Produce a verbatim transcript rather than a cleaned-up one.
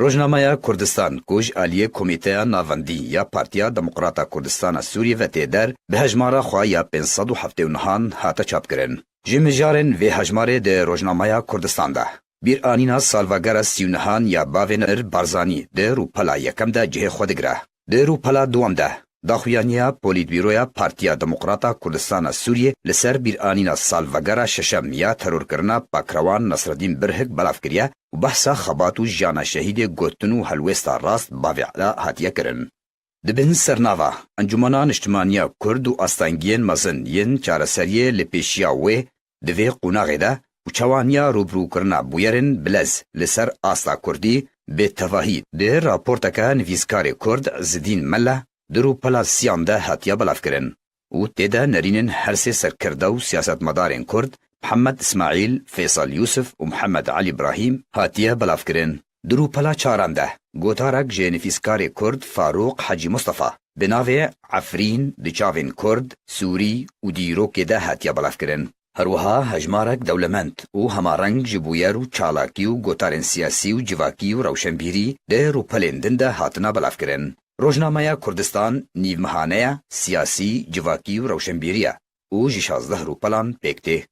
Rojnameya Kurdistan, ku ji aliyê Komîteya Navendî ya Partiya Demokrata Kurdistana Sûriyê ve tê der, bi hejmara xwe ya pênc sed û heftê û nehan hate çapkirin. Ji mijarên vê hejmarê di Rojnameya Kurdistan de, bîranîna salvegera sî û nehan ya bavê Nemir Barzanî di rûpela yekem de cihê xwe digire. Di rûpela duwem de, daxuyaniya Polîtbîroya Partiya Demokrata Kurdistana Sûriyê li ser bîranîna salvegera şeşem ya terorkirina pakrewan Nasreddîn Birhik belav kiriye û behsa xebat û jiyana şehîdê gotin û helwêsta rast bavê Ela hatiye kirin. Di bin sernava Encûmena Niştimaniya Kurd û astengiyên mezin yên çareseriyê li pêşiya wê di vê qonaxê de û çawaniya rûbirûkirina bûyerên bilez li ser asta kurdî bê tevahî di raporteke nivîskarê kurd Zidîn Mele di rûpela siyan de hatiye belavkirin û tê de nerînên her sê serkirde û siyasetmedarên kurd Mihemed Îsmaîl, Feysal Yûsif û Mihemed Elî Brahîm hatiye belavkirin. Di rûpela çaran de gotarek ji nivîskarê kurd Farûq Hecî Mustafa bi navê Efrîn di çavên kurd, sûrî û dîrokê de hatiye belavkirin. Her wiha hejmarek dewlemend û hemareng ji bûyer û çalakî û gotarên siyasî û civakî û rewşenbîrî di rûpelên din de hatine belavkirin. Rojnameya Kurdistan nîvmehane ye, siyasî, civakî û rewşenbîrî ye û ji şazdeh rûpelan pêk tê.